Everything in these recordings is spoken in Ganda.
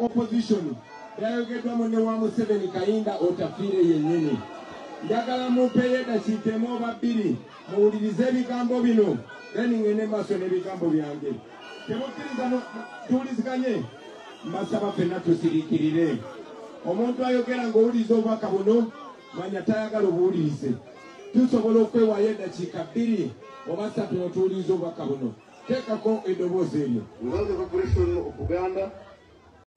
Opposition byayogeddwa munne wa Museveni Kahinda Otafiire yennyini. Njagala mumpeeyo eddakiika emu oba bbiri muwulirize ebigambo bino, then ngende maaso n'ebigambo byange. Temukkiriza tuwuliziganye, mbasaba ffenna tusiriikirire. Omuntu ayogera ng'owuliriza obubaka buno manya tayagala obuwulirize. Tusobola okwewaayo eddakiika 2 oba 3 ne tuwuliriza obubaka buno. Teekako eddoboozi eryo.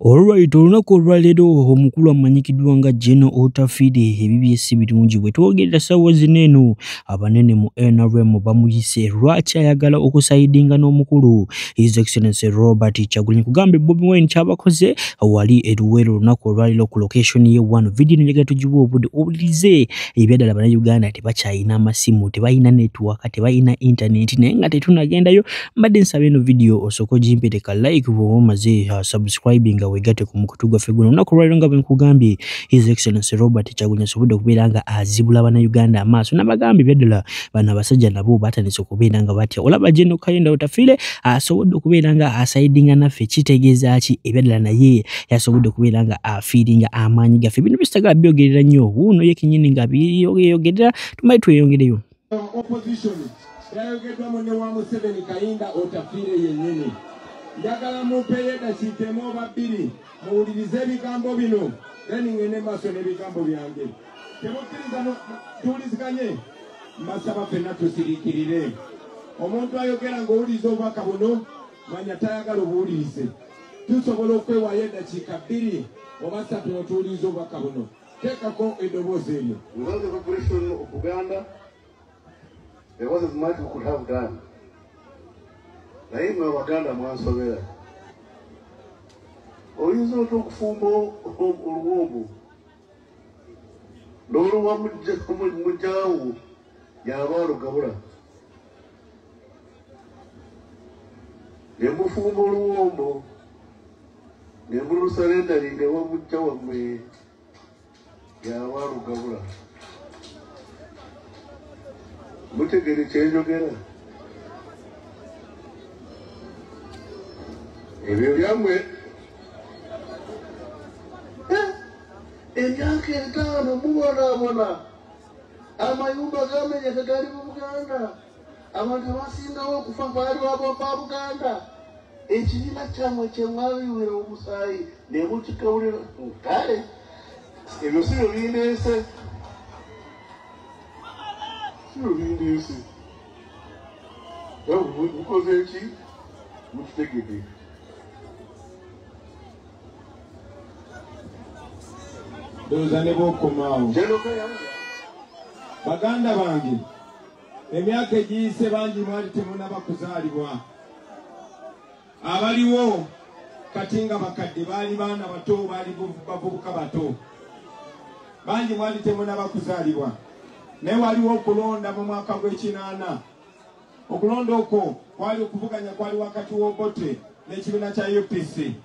Alright, olunaku olwaleero omukulu amanyikiddwa nga General Otafiire ebibye si birungi. Bwe twogerera ssaawa zino eno abanene mu NRM bamuyise lwaki ayagala okusayidinga n'omukulu His Excellency Robert Kyagulanyi. Kugambe Bobi Wine kyabakoze wali e Luweero olunaku olwaleero ku location ye 1. Vidiyo njagala tugiwe obudde owulirize ebyaddala. Bannayuganda tebakyalina amasimu, tebalina network, tebalina internet, naye nga tetunagendayo mbadde nsaba eno vidiyo osooke ogimpeereka like bw'oba omaze subscribing wegatte ku mukutu gwaffe guno. Olunaku olwaleero nga bwe nkugambye His Excellency Robert Kyagulanyi asobodde okubeera nga azibula Bannayuganda amaaso n'abagambye ebyaddala bano abasajja nabo batandise okubeera nga batya. Olaba General Kahinda Otafiire asobodde okubeera nga asayidinga naffe, kitegeeza ki ebyaddala naye yasobodde okubeera nga afiiringa amaanyi gaffe. Bino bisitagala byogerera nnyo, wuuno ye kennyini nga byogerera, tumale tweyongereyo. Opposition byayogeddwa munne wa Museveni Kahinda Otafiire yennyini. Njagala mumpeeyo eddakiika emu oba bbiri muwulirize ebigambo bino, then ngende maaso n'ebigambo byange. Temukkiriza tuwuliziganye, mbasaba ffenna tusiriikirire. Omuntu ayogera ng'owuliriza obubaka buno manya tayagala obuwulirize. Tusobola okwewaayo eddakiika 2 oba 3 ne tuwuliriza obubaka buno. Teekako eddoboozi eryo. Without the cooperation of Uganda, there wasn't much we could have done. Naye mwe Abaganda mwansobera. Oyinza otya okufumba oluwombo n'oluwa mujjaawo yaba alugabula? Ne mufumba oluwombo ne mulusalendalinga ewa mujja wammwe yaba alugabula. Mutegere kyenjogera? Ebyo byammwe. Emyaka 5 mubonaabona, amayumba gamenyeka gali mu Buganda, abantu abasingawo okufa baali ba Buganda. Ekibiina kyammwe kye mwabiwera omusaayi ne mukikawulira. Kale ebyo si byo bindeese, si byo bindeese. Mukoze ki? Mukitegedde. Ndowooza ne bw'okomaawo. Baganda bange, emyaka egiyise bangi mwali temunnaba kuzaalibwa. Abaliwo kati nga bakadde baali baana bato, baali bavubuka bato. Bangi mwali temunnaba kuzaalibwa. Naye waliwo okulonda mu mwaka gw'ekinaana. Okulonda okwo kwali okuvuganya kwali wakati w'Obote n'ekibiina kya UPC.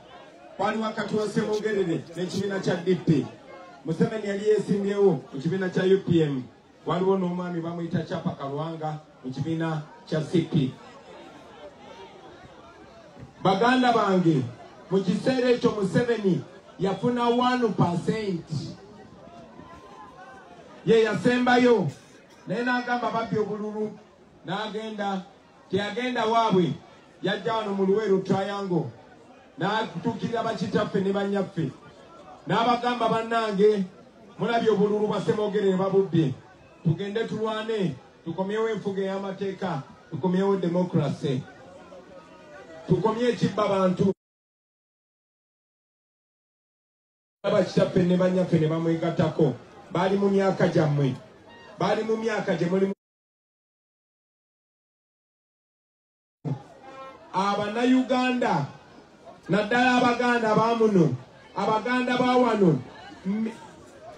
Kwali wakati wa Ssemogerere n'ekibiina kya DP. Museveni yali yeesimbyewo mu kibiina kya UPM. Waliwo n'omwami bamuyita Chapa Kalwanga mu kibiina kya CP. Baganda bange, mu kiseera ekyo Museveni yafuna 1%. Ye yasembayo, naye n'agamba babbi obululu, n'agenda, teyagenda waabwe, yajja wano mu Luweero Triangle, n'atuukirira bakitaffe ne bannyaffe. N'abagamba bannange, mulabye obululu bwa Ssemogerere babubbye, tugende tulwane, tukomyewo enfuga ey'amateeka, tukomyewo democracy, tukomye ekibba bantu. Bakitaffe ne bannyaffe ne bamwegattako, baali mu myaka gyammwe, baali mu myaka gye mulimu. Abannayuganda naddala Abaganda abamuno, Abaganda ba wano,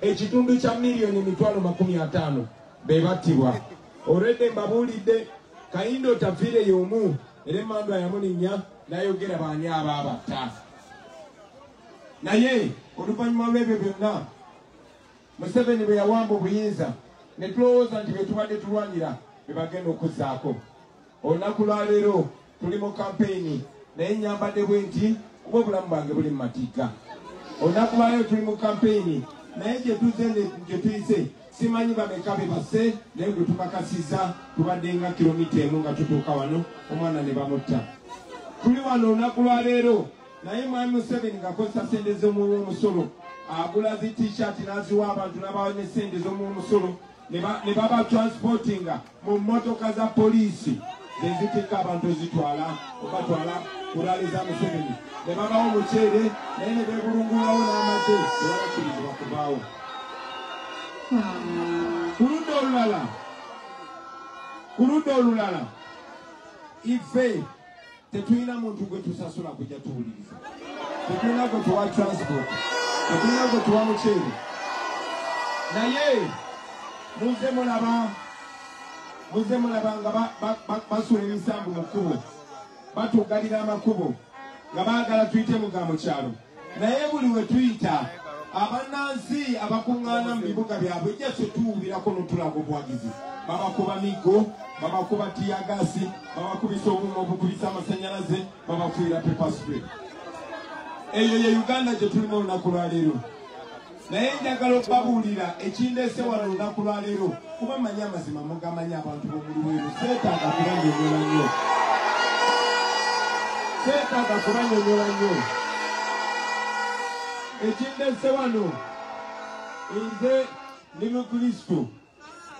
ekitundu kya miliyoni 50,000 be battibwa. Olwedde mbabuulidde Kahinda Otafiire y'omu, era emmandwa yamulinnya n'ayogera baani abaabatta. Naye oluvannyuma lw'ebyo byonna Museveni bwe yawamba obuyinza ne tulowooza nti bye tubadde tulwanira bye bagenda okuzzaako. Olunaku lwaleero tuli mu kampeyini, naye nnyambadde bwe nti kuba obulamu bwange buli mu matigga. Olunaku lwaleero tuli mu kampeyini, naye gye tuzze gye tuyise simanyi bameka be basse, naye gwe tubakasizza tubadde nga kilomita 1 nga tutuuka wano, omwana ne bamutta. Tuli wano olunaku lwaleero, naye Mwami Museveni ng'akozesa ssente z'omuwi w'omusolo, agula zi t-shirt n'aziwa abantu n'abawa ne ssente z'omuwi w'omusolo, ne baba transportinga mu mmotoka za poliisi zezitikka abantu zitwala obatwala ku rally za Museveni, ne babawa omuceere naye ne beebulungulwawo n'amagye tebabakkirizibwa kuvaawo. Ku ludda olulala ife tetulina muntu gwe tusasula kujja tuwuliriza, tetulina gwe tuwa transport, tetulina gwe tuwa muceere, naye muzze mulaba nga basula emisambu mu kkubo, batuggalira amakubo nga baagala tuyite mu ga mu kyalo, naye buli we tuyita abannansi abakuŋŋaana mu bibuga byabwe jje tuwulirako n'otulaga obuwagizi, babakuba miggo, babakuba tiyagasi, babakubisa obuuma obukubisa amasannyalaze, babafuuyira pepper spray. Eyo ye Uganda gye tulimu olunaku lwaleero. Naye njagala okubabuulira ekindeese wano olunaku lwaleero, kuba mmanyi amazima mugamanyi abantu b'omu Luweero, seetaaga kubannyonnyola nnyo. Seetaaga kubannyonnyola nnyo. Ekindeese wano, nze ndi Mukristo,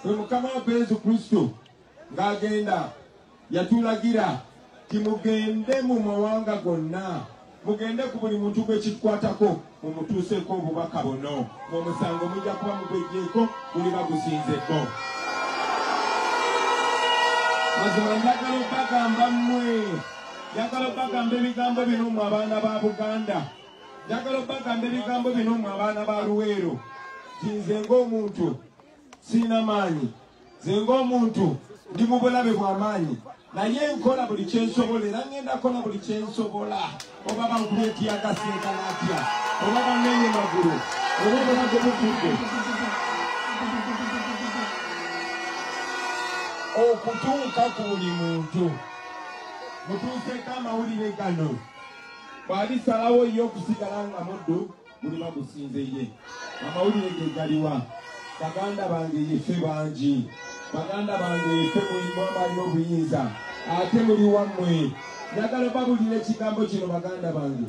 kwe Mukama waffe Yesu Kristo ng'agenda yatulagira ti mugende mu mawanga gonna, mugende ku buli muntu gwe kikwatako, mumutuuseeko obubaka buno, ng'omusango mujja kuba mugweggyeko, guliba gusinzeko. Mazima njagala obbagamba mmwe, njagala obbagamba ebigambo bino mmwe abaana ba Buganda, njagala obbagamba ebigambo bino mmwe abaana ba Luweero, nti nze ng'omuntu sirina maanyi, nze ng'omuntu ndi mu bulabe bw'amaanyi, naye nkola buli kye nsobola era ngenda kukola buli kye nsobola, oba bankubye tiyagasi enkalatya, oba bamenye magulu, oba obulago bufudde, okutuuka ku buli muntu. Mutuuseeko amawulire gano, bw'alisalawo ye okusigala nga muddu, guliba gusinze ye. Amawulire ge galiwa? Baganda bange yeffe bangi, baganda bange yeffe mulimu abalina obuyinza, ate muli wammwe. Njagala babulira ekigambo kino baganda bange,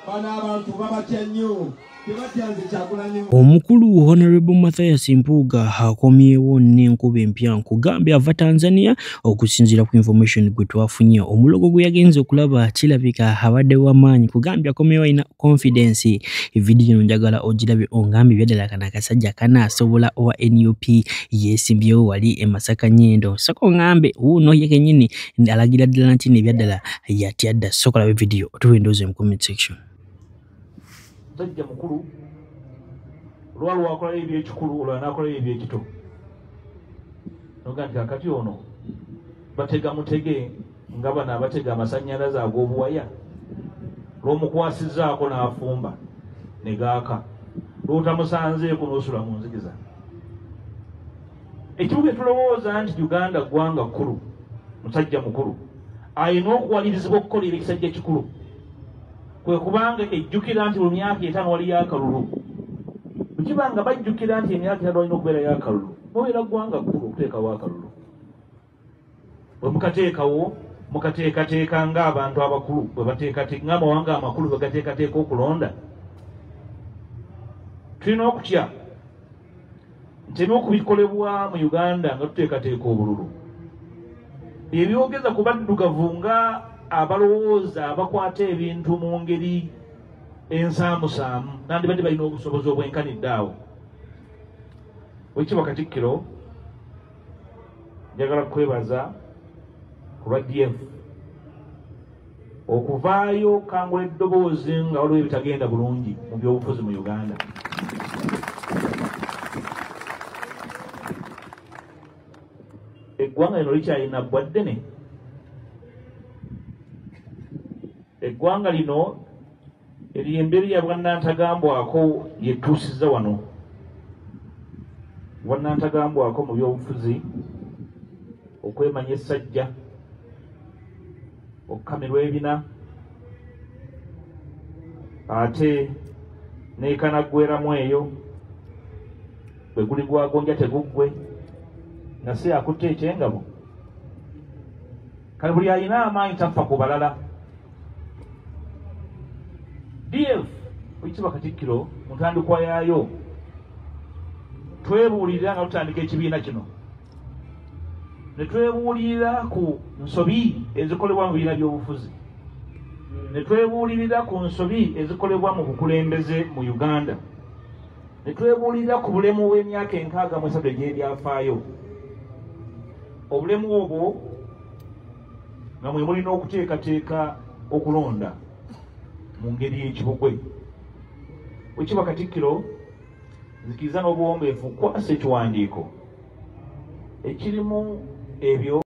bano abantu babatya nnyo, tebatya nze Kyagulanyi. Omukulu Honorable Mathias Mpuuga akomyewo n'enkuba empya, nkugambye ava Tanzania. Okusinziira ku information gwe twafunye, omulogo gwe yagenze okulaba kirabika abadde w'amaanyi, kugambye akomyewo alina confidence. Vidiyo eno njagala ogirabe ongambye byaddala kano akasajja kanaasobola owa NUP yeesimbyewo wali e Masaka Nyendo. Sooka ongambe wuuno ye kennyini alagira ddala nti nebyaddala yatya dda. Sooka olabe vidiyo otuwe endowooza mu comment section. Musajja mukulu olwa lwakolayo ebyekikulu, olwa n'akolayo ebyekito. Noga nti kakati ono batega mutege nga bano abatega amasannyalaze ag'obuwaya, lw'omukwasizzaako n'afumba ne gaaka, lw'otamusanzeeko n'osula mu nzikiza. Ekibuga tulowooza nti Uganda ggwanga kkulu, musajja mukulu alina okuwalirizibwa okukolera ekisajja kikulu, kwe kubanga ejjukira nti mu myaka 5 waliyo akalulu. Bwe kiba nga bajjukira nti emyaka 5 walina okubeerayo akalulu, mubeera ggwanga kkulu okuteekawo akalulu. Bwe mukateekawo, mukateekateeka ng'abantu abakulu bwe bateekateeka, ng'amawanga amakulu bwe gateekateeka okulonda. Tulina okutya nti ebimu ku bikolebwa mu Uganda nga tuteekateeka obululu ebyogeza ku baddugavu nga abalowooza abakwata ebintu mu ngeri ensaamusaamu, nandibadde balina obusobozi obwenkanidde awo. Wekiba Katikkiro, njagala kwebaza ku lwa DF okuvaayo okukangula eddoboozi nga waliwo ebitagenda bulungi mu byobufuzi mu Uganda. Eggwanga lino likyalina bbwa ddene. Eggwanga lino ery'embeera ya bwannantagambwako yetuusizza wano. Bwannantagambwako mu byobufuzi, okwemanya essajja, okukamirwa ebina, ate Neekanaggweramu eyo bwe guli gwagonja teguggwe nga si akutte ekyengabo. Kale buli alina amaanyi tafa ku balala. DF Oweekitiibwa Katikkiro mu ntandikwa yaayo twebuulirira nga tutandika ekibiina kino ne twebuulirira ku nsobi ezikolebwa mu bibiina by'obufuzi, ne twebuulirira ku nsobi ezikolebwa mu bukulembeze mu Uganda, ne twebuulirira ku bulemu bw'emyaka 63 egy'ebyafaayo. Obulemu obwo nga mwe mulina okuteekateeka okulonda mu ngeri y'ekibugwe. Oweekitiibwa Katikkiro, nzikiriza n'obuwombeefu kwasa ekiwandiiko ekirimu ebyo.